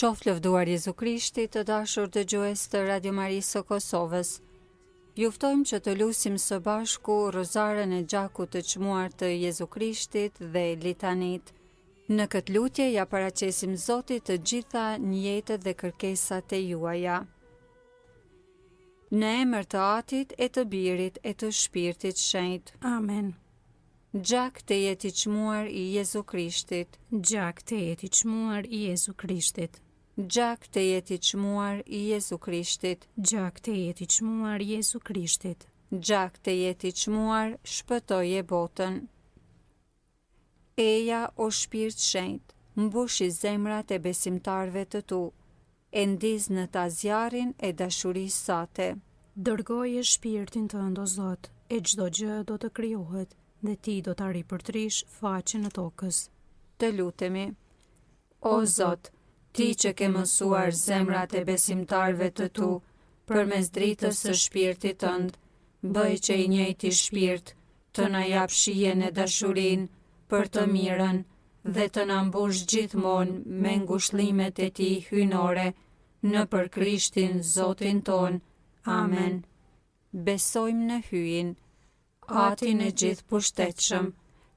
Qoftë lëvduar Jezu Krishti, të dashur dëgjues të Radio Marisë së Kosovës. Ju ftojmë që të lusim së bashku rozaren e gjakut të çmuar të Jezu Krishtit dhe litanitë. Në këtë lutje ia paraqesim Zotit të gjitha nijetet dhe kërkesat e juaja. Në emër të Atit e të Birit e të Shpirtit Shenjt. Amen. Gjak tejet i çmuar i Jezu Krishtit. Gjak tejet i çmuar i Jezu Krishtit. Gjak tejet i çmuar i Jezu Krishtit. Gjak tejet i çmuar i Jezu Krishtit. Gjak tejet i çmuar, shpëtoje botën. Eja o Shpirt Shenjt, mbushi zemrat e besimtarëve të tu, e ndiz në ta zjarrin e dashurisë sate. Dërgoje Shpirtin tënd, o Zot, e çdo gjë do të krijohet dhe ti do ta ripërtrish faqen e tokës. Të lutemi. O Zot, ti që ke mësuar zemrat e besimtarëve të tu përmes dritës së Shpirtit tënd, bëj që i njëjti Shpirt të na japë shijen e dashurinë për të mirën dhe të na mbushë gjithmonë me ngushëllimet e tij hyjnore nëpër Krishtin Zotin tonë. Amen. Besojmë në Hyjin, Atin e Gjithëpushtetshëm,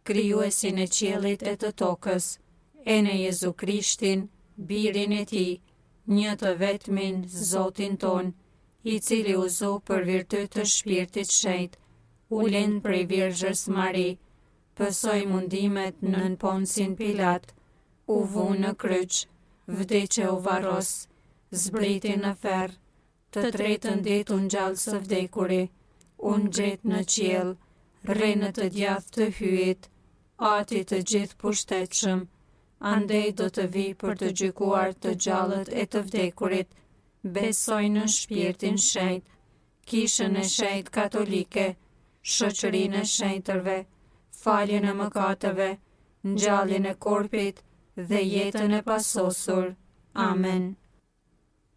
Krijuesin e qiellit e të tokës, e në Jezu Krishtin, Birin e Tij, një të vetmin Zotin tonë, i cili u zu për virtyt të Shpirtit Shenjt, u lind prej Virgjës Mari, pësoi mundimet nën Poncin Pilat, u vu në kryq, vdiq e u varros, zbriti në ferr, të tretën ditë u ngjall së vdekuri, u ngjit në qiell, rri në të djathtë të Hyjit, Atit të gjithëpushtetshëm, andej do të vijë për të gjykuar të gjallët e të vdekurit, besoj në Shpirtin Shenjt, Kishën e Shenjtë Katolike, Shoqërinë e Shenjtërve, faljen e mëkateve, ngjalljen e korpit dhe jetën e pasosur. Amen.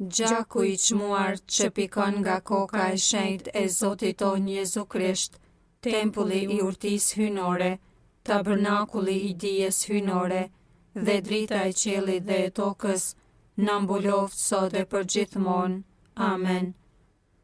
Gjaku i çmuar që pikon nga koka e shenjtë e Zotit tonë Jezu Krisht, tempulli i urtisë hyjnore, tabernakulli i dijes hyjnore dhe drita e qiellit dhe e tokës, na mbuloftë sot e përgjithmonë. Amen.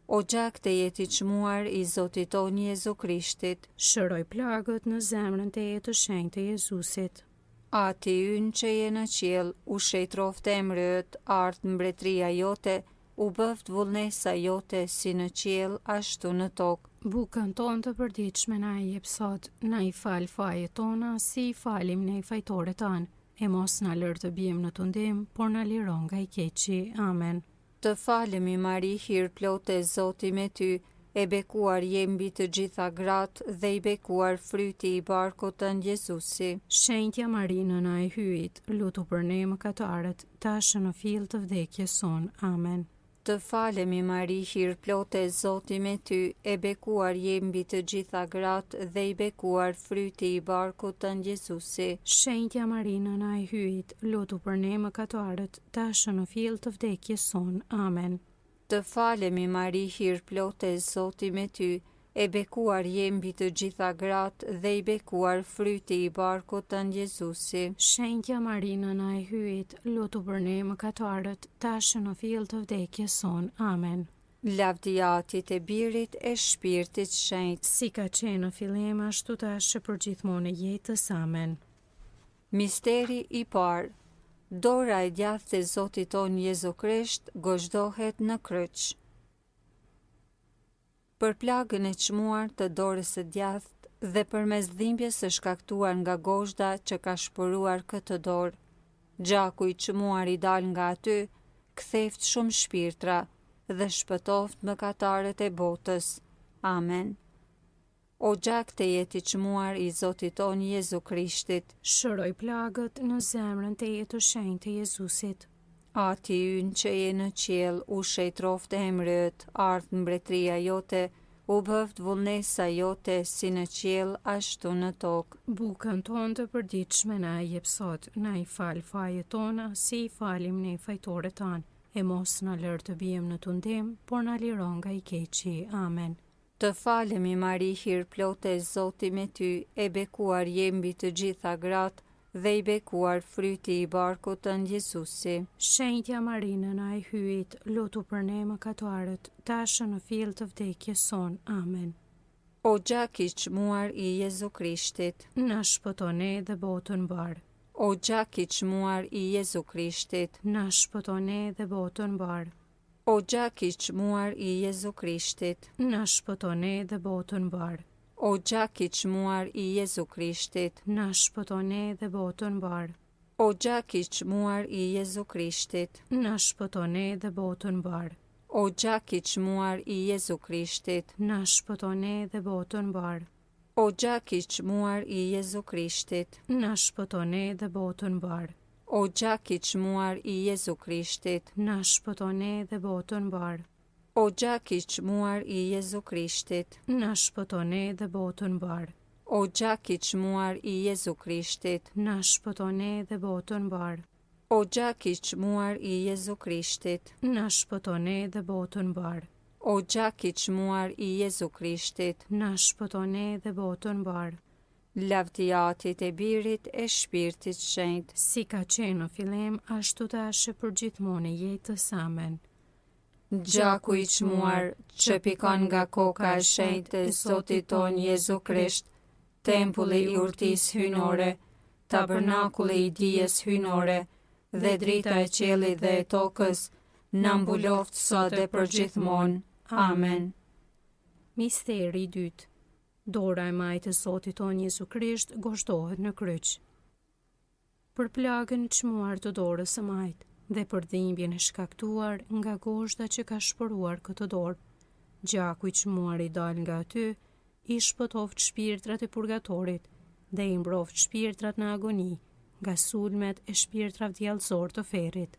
O gjak tejet i çmuar i Zotit tonë Jezu Krishtit. Shëroj plagët në zemrën tejet të shenjtë të Jezusit. Ati ynë që je në qiell, u shenjtëroftë emri yt, ardhtë mbretëria jote, u bëftë vullnesa jote si në qiell ashtu në tokë. Bukën tonë të përditshme na e jep sot, na i fal fajet tona si i falim ne fajtorët tanë, e mos na lër të biem në tundim, por na liro nga i keqi. Amen. Të falemi Mari hirplote Zoti me ty, e bekuar je mbi të gjitha gratë dhe i bekuar fryti i barkut tënd Jezusi. Shenjtja Mari Nëna e Hyjit, lutu për ne mëkatarët, tash e në fill të vdekjes sonë. Amen. Të falemi Mari hirplote Zoti me ty, e bekuar je mbi të gjitha gratë dhe i bekuar fryti i barkut tënd Jezusi. Shenjtja Mari Nëna e Hyjit, lutu për ne mëkatarët, tash e në fill të vdekjes sonë. Amen. Të falemi Mari hirplote Zoti me ty, e bekuar je mbi të gjitha gratë dhe i bekuar fryti i barkut tënd Jezusi. Shenjtja Mari Nëna e Hyjit, lutu për ne mëkatarët, tash e në fill të vdekjes sonë. Amen. Lavdi Atit e Birit e Shpirtit Shenjt. Si ka qenë në fillim, ashtu tash e përgjithmonë e jetës. Amen. Misteri i parë, Dora e djathtë e Zotit tonë Jezu Krisht gozhdohet në kryq. Për plagën e çmuar të dorës së djathtë dhe përmes dhimbjes së shkaktuar nga gozhda që ka shporuar këtë dorë, gjaku i çmuar i dalë nga aty, ktheftë shumë shpirtra dhe shpëtoftë mëkatarët e botës. Amen. O gjak tejet i çmuar i Zotit tonë Jezu Krishtit. Shëroj plagët në zemrën tejet të shenjtë të Jezusit. Ati ynë që je në qiell, u shenjtëroftë emri yt, ardhtë mbretëria jote, u bëftë vullnesa jote si në qiell ashtu në tokë. Bukën tonë të përditshme na e jep sot, na i fal fajet tona, si i falim ne fajtorët tanë, e mos na lër të biem në tundim, por na liro nga i keqi. Amen. Të falemi Mari hirplote Zoti me ty, e bekuar je mbi të gjitha gratë dhe i bekuar fryti i barkut tënd Jezusi. Shenjtja Mari Nëna e Hyjit, lutu për ne mëkatarët, tash e në fill të vdekjes sonë. Amen. O gjak i çmuar i Jezu Krishtit. Na shpëto ne dhe botën mbarë. O gjak i çmuar i Jezu Krishtit. Na shpëto ne dhe botën mbarë. O gjak i çmuar i Jezu Krishtit. Na shpëto ne dhe botën mbarë. O gjak i çmuar i Jezu Krishtit. Na shpëto ne dhe botën mbarë. O gjak i çmuar i Jezu Krishtit. Na shpëto ne dhe botën mbarë. O gjak i çmuar i Jezu Krishtit. Na shpëto ne dhe botën mbarë. O gjak i çmuar i Jezu Krishtit. Na shpëto ne dhe botën mbarë. O gjak i çmuar i Jezu Krishtit. Na shpëto ne dhe botën mbarë. O gjak i çmuar i Jezu Krishtit. Na shpëto ne dhe botën mbarë. O gjak i çmuar i Jezu Krishtit. Na shpëto ne dhe botën mbarë. O gjak i çmuar i Jezu Krishtit. Na shpëto ne dhe botën mbarë. O gjak i çmuar i Jezu Krishtit. Na shpëto ne dhe botën mbarë. Lavdi Atit e Birit e Shpirtit Shenjt. Si ka qenë në fillim, ashtu tash e përgjithmonë e jetës. Amen. Gjaku i çmuar që pikon nga koka e shenjtë e Zotit tonë Jezu Krisht, tempulli i urtisë hyjnore, tabernakulli i dijes hyjnore dhe drita e qiellit dhe e tokës, na mbuloftë sot e përgjithmonë. Amen. Misteri i dytë. Dora e majtë e Zotit tonë Jezu Krisht gozhdohet në kryq. Për plagën e çmuar të dorës së majtë dhe për dhimbjen e shkaktuar nga gozhda që ka shporuar këtë dorë, gjaku i çmuar i dalë nga aty, i shpëtoftë shpirtrat e purgatorit dhe i mbroftë shpirtrat në agoni nga sulmet e shpirtrave djallëzorë të ferrit.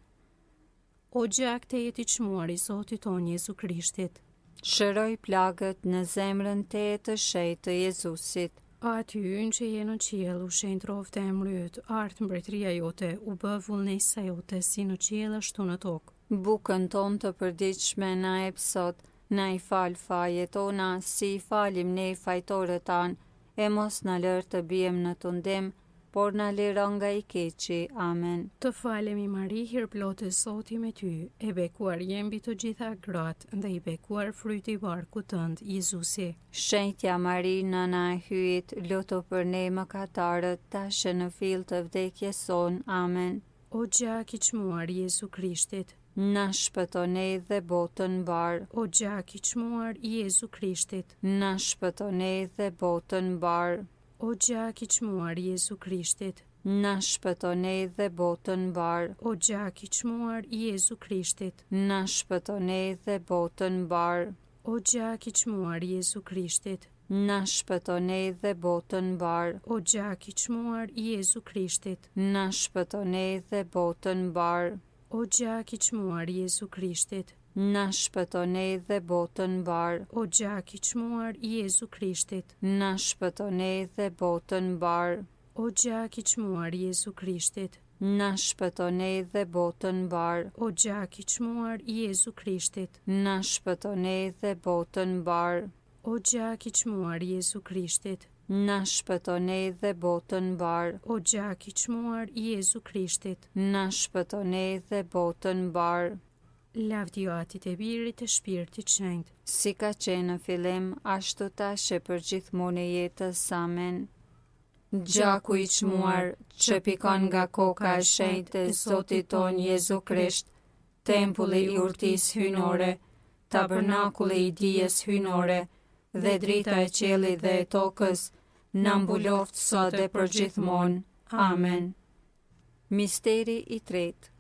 O gjak tejet i çmuar i Zotit tonë Jezu Krishtit. Shëroi plagët në zemrën tejet të shenjtë të Jezusit. Ati ynë që je në qiell, u shenjtëroftë emri yt, ardhtë mbretëria jote, u bëftë vullnesa jote, si në qiell ashtu në tokë. Bukën tonë të përditshme na jep sot, na i fal fajet tona, si i falim ne fajtorët tanë, e mos na lër të biem në tundim, por na liro nga i keqi. Amen. Të falemi Mari hirplote Zoti me ty, e bekuar je mbi të gjitha gratë dhe i bekuar fryti i barkut tënd, Jezusi. Shenjtja Mari, Nëna e Hyjit, lutu për ne mëkatarët, tash e në fill të vdekjes sonë. Amen. O gjak i çmuar i Jezu Krishtit. Na shpëto ne dhe botën mbarë. O gjak i çmuar i Jezu Krishtit. Na shpëto ne dhe botën mbarë. O gjak i çmuar i Jezu Krishtit. Na shpëto ne dhe botën mbarë. O gjak i çmuar i Jezu Krishtit. Na shpëto ne dhe botën mbarë. O gjak i çmuar i Jezu Krishtit. Na shpëto ne dhe botën mbarë. O gjak i çmuar i Jezu Krishtit. Na shpëto ne dhe botën mbarë. O gjak i çmuar i Jezu Krishtit. Na shpëto ne dhe botën mbarë. O gjak i çmuar i Jezu Krishtit. Na shpëto ne dhe botën mbarë. O gjak i çmuar i Jezu Krishtit. Na shpëto ne dhe botën mbarë. O gjak i çmuar i Jezu Krishtit. Na shpëto ne dhe botën mbarë. O gjak i çmuar i Jezu Krishtit. Na shpëto ne dhe botën mbarë. O gjak i çmuar i Jezu Krishtit. Na shpëto ne dhe botën mbarë. Lavdi Atit e Birit e Shpirtit Shenjt. Si ka qenë në fillim, ashtu tash e përgjithmonë e jetës. Amen. Gjaku i çmuar, që pikon nga koka e shenjtë e Zotit tonë Jezu Krisht, tempulli i urtisë hyjnore, tabernakulli i dijes hyjnore, dhe drita e qiellit dhe e tokës, na mbuloftë sot e përgjithmonë. Amen. Misteri i tretë.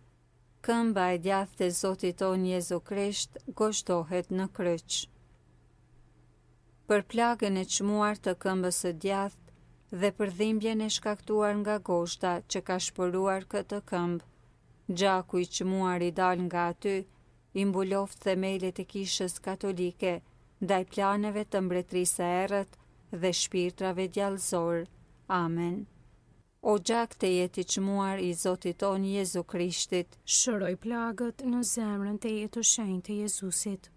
Këmba e djathtë e Zotit tonë Jezu Krisht gozhdohet në kryq. Për plagën e çmuar të këmbës së djathtë dhe për dhimbjen e shkaktuar nga gozhda që ka shporuar këtë këmbë, gjaku i çmuar i dalë nga aty, i mbuloftë themelet e Kishës Katolike ndaj planeve të mbretërisë së errët dhe shpirtrave djallëzorë. Amen. O gjak tejet i çmuar i Zotit tonë Jezu Krishtit. Shëroi plagët në zemrën tejet të shenjtë të Jezusit.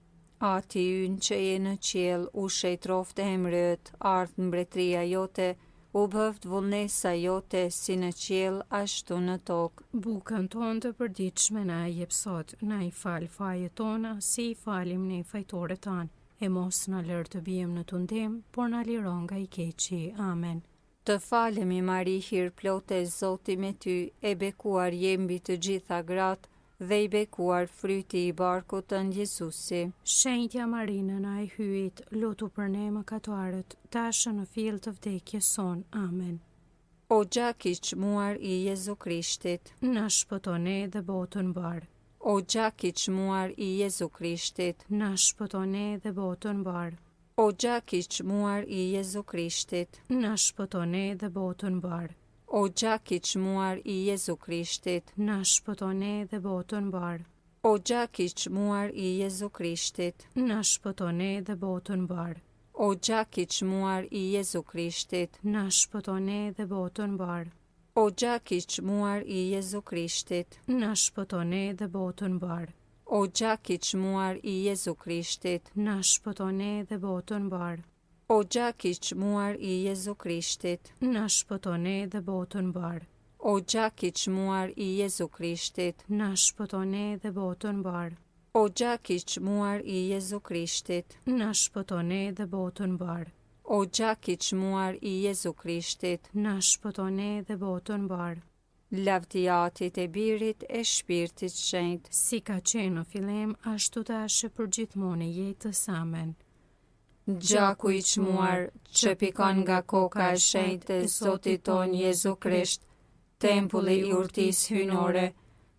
Ati ynë që je në qiell, u shenjtëroftë emri yt, ardhtë mbretëria jote, U bëftë vullnesa jote si në qiell ashtu në tokë. Bukën tonë të përditshme na e jep sot, na i fal fajet tona, si i falim ne fajtorët tanë, e mos na lër të biem në tundim, por na liro nga i keqi. Amen. Të falemi Mari hirplote Zoti me ty, e bekuar je mbi të gjitha gratë, dhe i bekuar fryti i barkut tënd Jezusi. Shenjtja Mari Nëna e Hyjit, lutu për ne mëkatarët, tash e në fill të vdekjes sonë. Amen. O gjak i çmuar i Jezu Krishtit. Na shpëto ne dhe botën mbarë. O gjak i çmuar i Jezu Krishtit. Na shpëto ne dhe botën mbarë. O gjak i çmuar i Jezu Krishtit. Na shpëto ne dhe botën mbarë. O gjak i çmuar i Jezu Krishtit. Na shpëto ne dhe botën mbarë. O gjak i çmuar i Jezu Krishtit. Na shpëto ne dhe botën mbarë. O gjak i çmuar i Jezu Krishtit. Na shpëto ne dhe botën mbarë. O gjak i çmuar i Jezu Krishtit. Na shpëto ne dhe botën mbarë. O gjak i çmuar i Jezu Krishtit. Na shpëto ne dhe botën mbarë. O gjak i çmuar i Jezu Krishtit. Na shpëto ne dhe botën mbarë. O gjak i çmuar i Jezu Krishtit. Na shpëto ne dhe botën mbarë. O gjak i çmuar i Jezu Krishtit. Na shpëto ne dhe botën mbarë. O gjak i çmuar i Jezu Krishtit. Na shpëto ne dhe botën mbarë. Lavdi Atit e Birit e Shpirtit Shenjt. Si ka qenë në fillim, ashtu tash e përgjithmonë e jetës. Amen. Gjaku i çmuar që pikon nga koka e shenjtë e Zotit tonë Jezu Krisht, tempulli i urtisë hyjnore,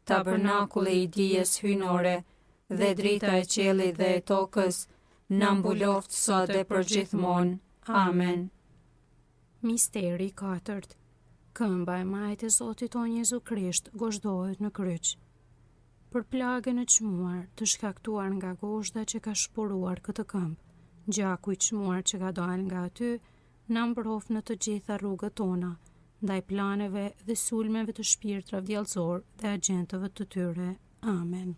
tabernakulli i dijes hyjnore dhe drita e qiellit dhe e tokës, na mbuloftë sot e përgjithmonë. Amen. Misteri i katërt. Këmba e majtë e Zotit tonë Jezu Krisht gozhdohet në kryq. Për plagën e çmuar, të shkaktuar nga gozhda që ka shporuar këtë këmbë, gjaku i çmuar që ka dalë nga aty, na mbroftë në të gjitha rrugët tona, ndaj planeve dhe sulmeve të shpirtrave djallëzorë dhe agjentëve të tyre. Amen.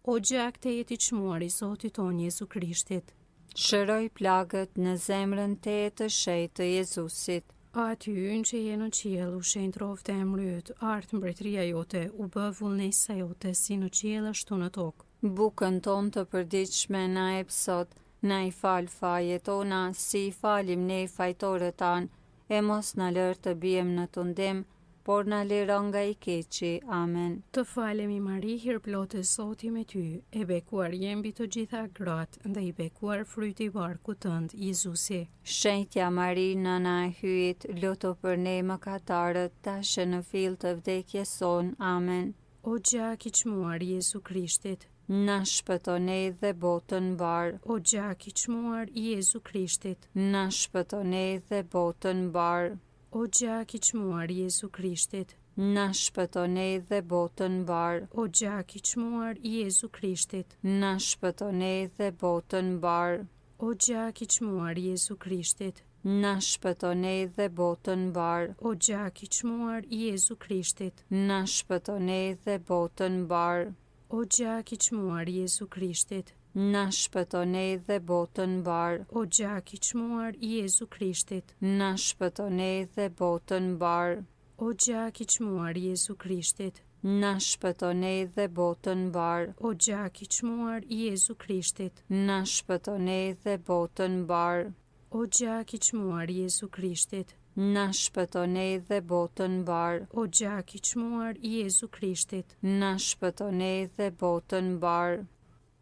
O gjak tejet i çmuar i Zotit tonë Jezu Krishtit. Shëroi plagët në zemrën tejet të shenjtë të Jezusit. Ati ynë që je në qiell, u shenjtëroftë emri yt, ardhtë mbretëria jote, u bëftë vullnesa jote si në qiell ashtu në tokë. Bukën tonë të përditshme na jep sot, na i fal fajet tona, si i falim ne fajtorët tanë, e mos na lër të biem në tundim, por na liro nga i keqi. Amen. Të falemi Mari hirplote Zoti me ty, e bekuar je mbi të gjitha gratë dhe i bekuar fryti i barkut tënd, Jezusi. Shenjtja Mari, Nëna e Hyjit, lutu për ne mëkatarët, tash e në fill të vdekjes sonë. Amen. O gjak i çmuar i Jezu Krishtit. Na shpëto ne dhe botën mbarë. O gjak i çmuar i Jezu Krishtit. Na shpëto ne dhe botën mbarë. O gjak i çmuar i Jezu Krishtit. Na shpëto ne dhe botën mbarë. O gjak i çmuar i Jezu Krishtit. Na shpëto ne dhe botën mbarë. O gjak i çmuar i Jezu Krishtit. Na shpëto ne dhe botën mbarë. O gjak i çmuar i Jezu Krishtit. Na shpëto ne dhe botën mbarë. O gjak i çmuar i Jezu Krishtit. Na shpëto ne dhe botën mbarë. O gjak i çmuar i Jezu Krishtit. Na shpëto ne dhe botën mbarë. O gjak i çmuar i Jezu Krishtit. Na shpëto ne dhe botën mbarë. O gjak i çmuar i Jezu Krishtit. Na shpëto ne dhe botën mbarë. O gjak i çmuar i Jezu Krishtit. Na shpëto ne dhe botën mbarë. O gjak i çmuar i Jezu Krishtit. Na shpëto ne dhe botën mbarë.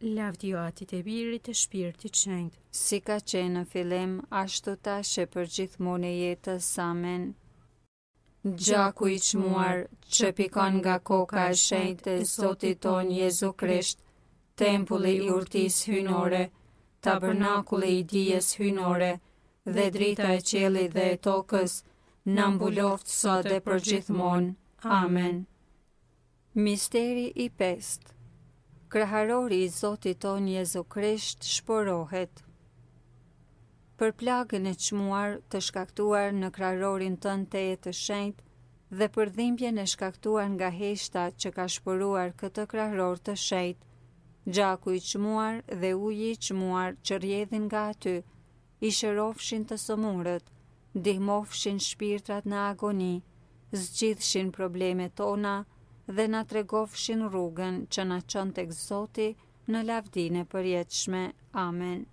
Lavdi Atit e Birit e Shpirtit Shenjt. Si ka qenë në fillim, ashtu tash e përgjithmonë e jetës. Amen. Gjaku i çmuar, që pikon nga koka e shenjtë e Zotit tonë Jezu Krisht, tempulli i urtisë hyjnore, tabernakulli i dijes hyjnore dhe drita e qiellit dhe e tokës, na mbuloftë sot e përgjithmonë. Amen. Misteri i pestë. Kraharori i Zotit tonë Jezu Krisht shporohet. Për plagën e çmuar të shkaktuar në kraharorin tënd tejet të shenjtë dhe për dhimbjen e shkaktuar nga heshta që ka shporuar këtë kraharor të shenjtë, gjaku i çmuar dhe uji i çmuar që rrjedhin nga aty, i shërofshin të sëmurët. ndihmofshin shpirtrat në agoni, zgjidhshin problemet tona dhe na tregofshin rrugën që na çon tek Zoti në lavdinë e përjetshme. Amen.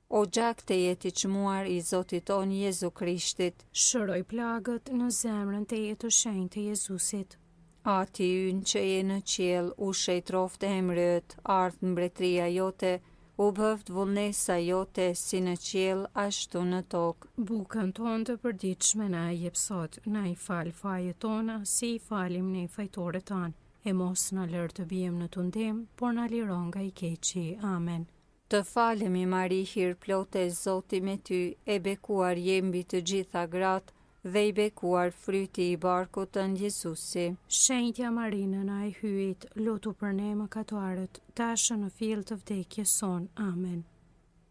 O gjak tejet i çmuar i Zotit tonë Jezu Krishtit. Shëroi plagët në zemrën tejet të shenjtë të Jezusit. Ati ynë që je në qiell, u shenjtëroftë emri yt, ardhtë mbretëria jote, u bëftë vullnesa jote si në qiell ashtu në tokë. Bukën tonë të përditshme na e jep sot, na i fal fajet tona si i falim ne fajtorët tanë, e mos na lër të biem në tundim, por na liro nga i keqi. Amen. Të falemi Mari hirplote Zoti me ty e bekuar je mbi të gjitha gratë dhe i bekuar fryti i barkut tënd Jezusi. Shenjtja Mari nëna e Hyjit, lutu për ne mëkatarët, tash e në fill të vdekjes sonë. Amen.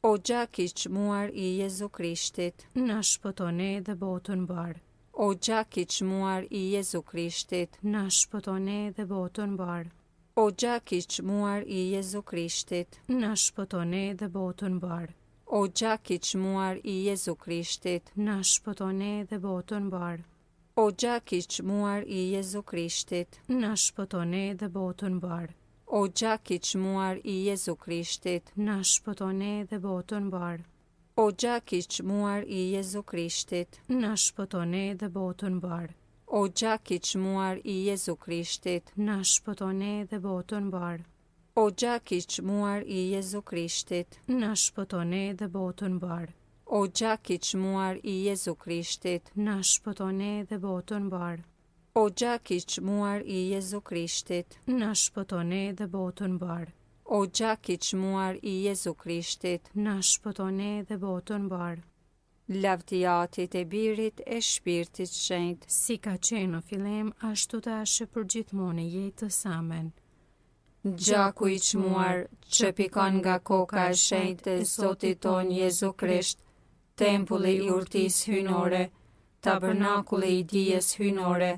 O gjak i çmuar i Jezu Krishtit. Na shpëto ne dhe botën mbarë. O gjak i çmuar i Jezu Krishtit. Na shpëto ne dhe botën mbarë. O gjak i çmuar i Jezu Krishtit. Na shpëto ne dhe botën mbarë. O gjak i çmuar i Jezu Krishtit. Na shpëto ne dhe botën mbarë. O gjak i çmuar i Jezu Krishtit. Na shpëto ne dhe botën mbarë. O gjak i çmuar i Jezu Krishtit. Na shpëto ne dhe botën mbarë. O gjak i çmuar i Jezu Krishtit. Na shpëto ne dhe botën mbarë. O gjak i çmuar i Jezu Krishtit. Na shpëto ne dhe botën mbarë. O gjak i çmuar i Jezu Krishtit. Na shpëto ne dhe botën mbarë. O gjak i çmuar i Jezu Krishtit. Na shpëto ne dhe botën mbarë. O gjak i çmuar i Jezu Krishtit. Na shpëto ne dhe botën mbarë. O gjak i çmuar i Jezu Krishtit. Na shpëto ne dhe botën mbarë. Lavdi Atit e Birit e Shpirtit Shenjt. Si ka qenë në fillim, ashtu tash e përgjithmonë e jetës. Amen. Gjaku i çmuar që pikon nga koka e shenjtë e Zotit tonë Jezu Krisht, tempulli i urtisë hyjnore, tabernakulli i dijes hyjnore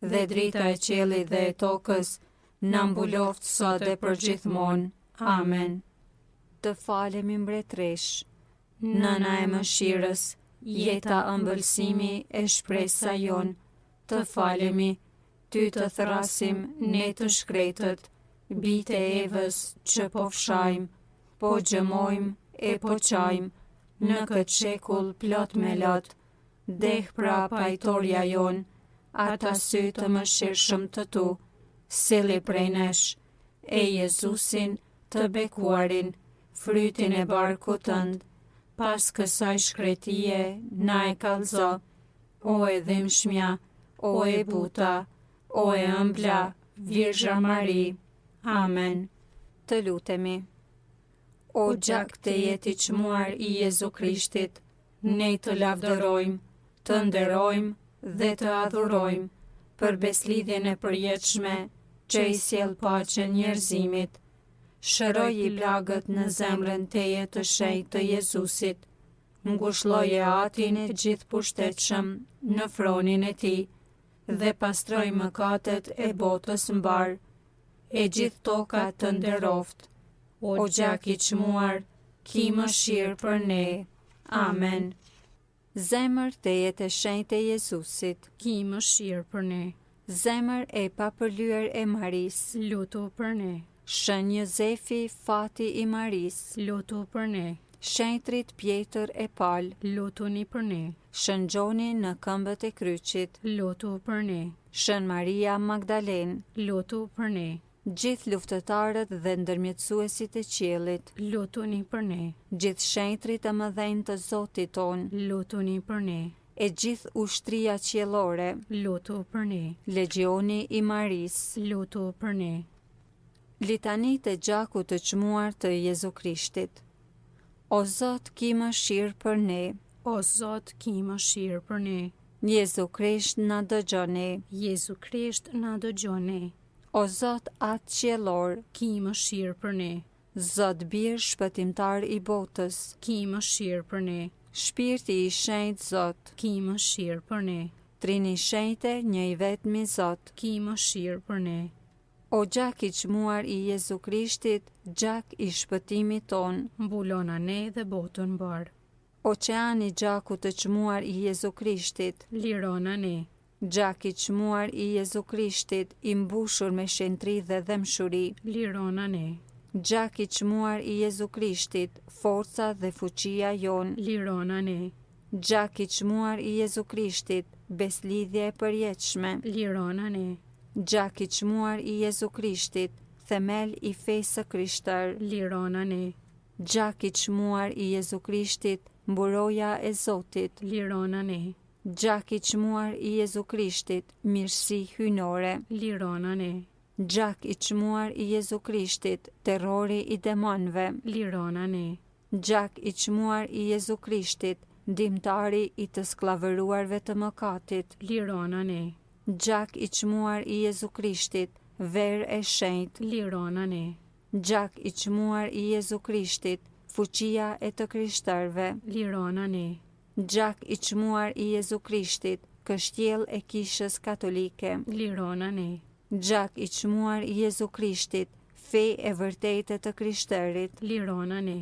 dhe drita e qiellit dhe e tokës, na mbuloftë sot e përgjithmonë. Amen. Të falemi mbretëreshë, nëna e mëshirës, jeta ëmbëlsimi e shpresa jonë, të falemi, ty të thërrasim ne të shkretët, bijtë e Evës që po fshajmë, po gjëmojmë e po qajmë, në këtë shekull plot me lot, deh pra pajtorja jonë, ata sy të mëshirshëm të tu, silli prej nesh, e Jezusin të bekuarin, frytin e barkut tënd, pas kësaj shkretie na e kallëzo, O e dhimbshmja, o e buta, o e ëmbla, Virgjër Mari. Amen. Të lutemi. O gjak tejet i çmuar i Jezu Krishtit, ne të lavdërojmë, të nderojmë dhe të adhurojmë për besëlidhjen e përjetshme që i sjell paqen njerëzimit. Shëroji plagët në zemrën tejet të shenjtë të Jezusit, Ngushëlloje Atin e Gjithëpushtetshëm në fronin e tij dhe pastroji mëkatet e botës mbarë. E gjithë toka të nderoftë. O gjak i çmuar, ki mëshirë për ne. Amen. Zemër tejet e shenjtë e Jezusit. Ki mëshirë për ne. Zemër e papërlyer e Marisë. Lutu për ne. Shën Jozefi, fati i Marisë. Lutu për ne. Shenjtërit Pjetër e Pal. Lutuni për ne. Shën Gjoni në këmbët e kryqit. Lutu për ne. Shën Maria Magdalenë. Lutu për ne. Gjithë luftëtarët dhe ndërmjetësuesit e qiellit. Lutuni për ne. Gjithë shenjtërit e mëdhenj të Zotit tonë. Lutuni për ne. E gjithë ushtria qiellore. Lutu për ne. Legjioni i Marisë. Lutu për ne. Litanitë e gjakut të çmuar të Jezu Krishtit. O Zot, ki mëshirë për ne. O Zot, ki mëshirë për ne. Jezu Krisht na dëgjo ne. Jezu Krisht na dëgjo ne. O Zot Atë Qiellor. Ki mëshirë për ne. Zot Bir Shpëtimtar i botës. Ki mëshirë për ne. Shpirti i Shenjtë Zot. Ki mëshirë për ne. Trini Shenjte një i vetmi Zot. Ki mëshirë për ne. O gjak i çmuar i Jezu Krishtit, gjak i shpëtimit tonë. Mbulona ne dhe botën mbarë. Oqean i gjakut të çmuar i Jezu Krishtit. Lirona ne. Gjak i çmuar i Jezu Krishtit, i mbushur me shenjtëri dhe dhembshuri. Lirona ne. Gjak i çmuar i Jezu Krishtit, forca dhe fuqia jonë. Lirona ne. Gjak i çmuar i Jezu Krishtit, besëlidhje e përjetshme. Lirona ne. Gjak i çmuar i Jezu Krishtit, themel i fesë së krishterë. Lirona ne. Gjak i çmuar i Jezu Krishtit, mburoja e Zotit. Lirona ne. Gjak i çmuar i Jezu Krishtit, mirësi hyjnore. Lirona ne. Gjak i çmuar i Jezu Krishtit, terrori i demonëve. Lirona ne. Gjak i çmuar i Jezu Krishtit, ndihmëtari i të skllavëruarve të mëkatit. Lirona ne. Gjak i çmuar i Jezu Krishtit, verë e shenjtë. Lirona ne. Gjak i çmuar i Jezu Krishtit, fuqia e të krishterëve. Lirona ne. Gjak i çmuar i Jezu Krishtit, kështjellë e Kishës Katolike. Lirona ne. Gjak i çmuar i Jezu Krishtit, fe e vërtetë e të krishterit. Lirona ne.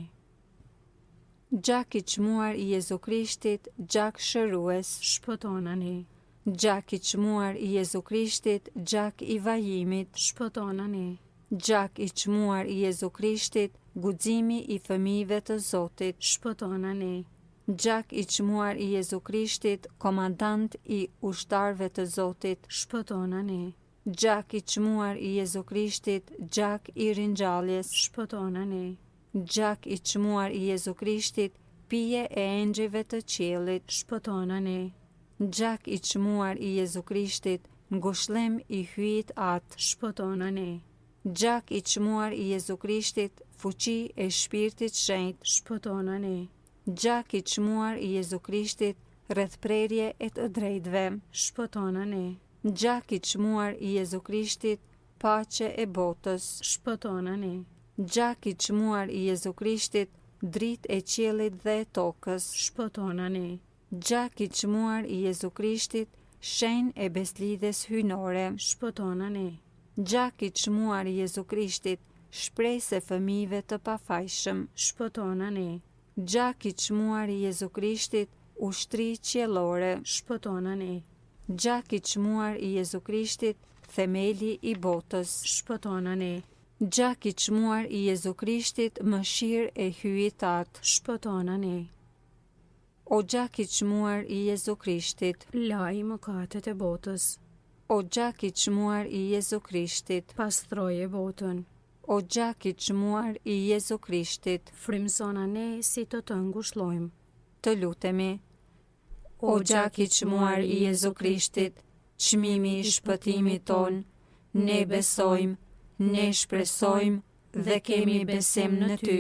Gjak i çmuar i Jezu Krishtit, gjak shërues. Shpëtona ne. Gjak i çmuar i Jezu Krishtit, gjak i vajimit. Shpëtona ne. Gjak i çmuar i Jezu Krishtit, guximi i fëmijëve të Zotit. Shpëtona ne. Gjak i çmuar i Jezu Krishtit, komandant i ushtarëve të Zotit. Shpëtona ne. Gjak i çmuar i Jezu Krishtit, gjak i ringjalljes. Shpëtona ne. Gjak i çmuar i Jezu Krishtit, pije e engjëjve të qiellit. Shpëtona ne. Gjak i çmuar i Jezu Krishtit, ngushllim i Hyjit Atë. Shpëtona ne. Gjak i çmuar i Jezu Krishtit, fuqi e Shpirtit Shenjt. Shpëtona ne. Gjak i çmuar i Jezu Krishtit, rrethprerje e të drejtëve. Shpëtona ne. Gjak i çmuar i Jezu Krishtit, paqe e botës. Shpëtona ne. Gjak i çmuar i Jezu Krishtit, dritë e qiellit dhe e tokës. Shpëtona ne. Gjak i çmuar i Jezu Krishtit, shenjë e besëlidhjes hyjnore. Shpëtona ne. Gjak i çmuar i Jezu Krishtit, shpresë e fëmijëve të pafajshëm. Shpëtona ne. Gjak i çmuar i Jezu Krishtit, ushtri qiellore. Shpëtona ne. Gjak i çmuar i Jezu Krishtit, themeli i botës. Shpëtona ne. Gjak i çmuar i Jezu Krishtit, mëshirë e Hyjit Atë. Shpëtona ne. O gjak i çmuar i Jezu Krishtit. Laji mëkatet e botës. O gjak i çmuar i Jezu Krishtit. Pastroje botën. O gjak i çmuar i Jezu Krishtit. Frymëzona ne si të të ngushllojmë. Të lutemi. O gjak i çmuar i Jezu Krishtit, çmimi i shpëtimit tonë, ne besojmë, ne shpresojmë dhe kemi besim në ty.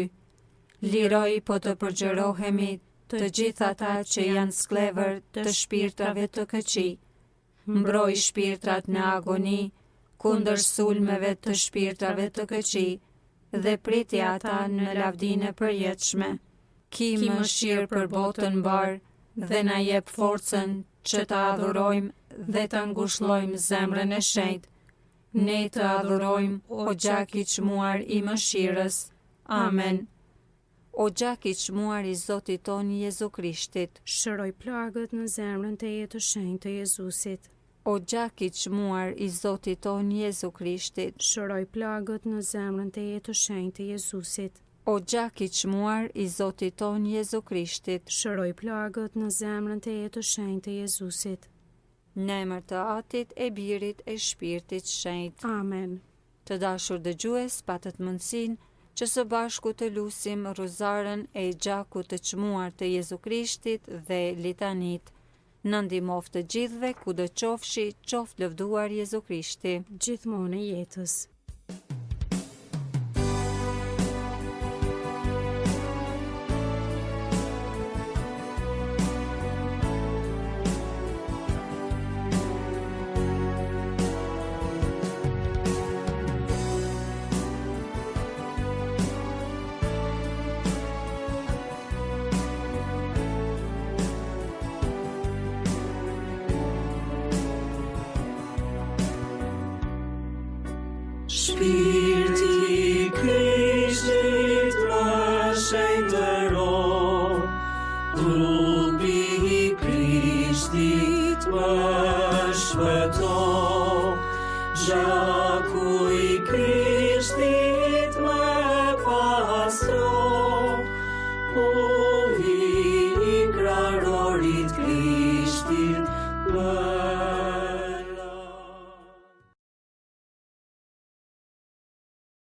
Liroi po të përgjërohemi të gjithë ata që janë skllevër të shpirtrave të këqij. Mbroi shpirtrat në agoni kundër sulmeve të shpirtrave të këqij dhe priti ata në lavdinë e përjetshme. Ki mëshirë për botën mbarë dhe na jep forcën që të adhurojmë dhe të ngushllojmë zemrën e shenjtë. Ne të adhurojmë, o gjak i çmuar i mëshirës. Amen. O gjak i çmuar i Zotit tonë Jezu Krishtit. Shëroi plagët në zemrën teje të shenjtë të Jezusit. O gjak i çmuar i Zotit tonë Jezu Krishtit. Shëroi plagët në zemrën teje të shenjtë të Jezusit. O gjak i çmuar i Zotit tonë Jezu Krishtit. Shëroi plagët në zemrën teje të shenjtë të Jezusit. Në emër të Atit e Birit e Shpirtit Shenjt. Amen. Të dashur dëgjues, patët mundësinë që së bashku të lusim rruzarën e gjakut të çmuar të Jezu Krishtit dhe litanitë. Na ndihmoftë të gjithëve kudo qofshi, qoftë lëvduar Jezu Krishti. Gjithmonë e jetës. Shpirti i Krishtit më shenjtëro, tu. më shpëto, gjaku i Krishtit.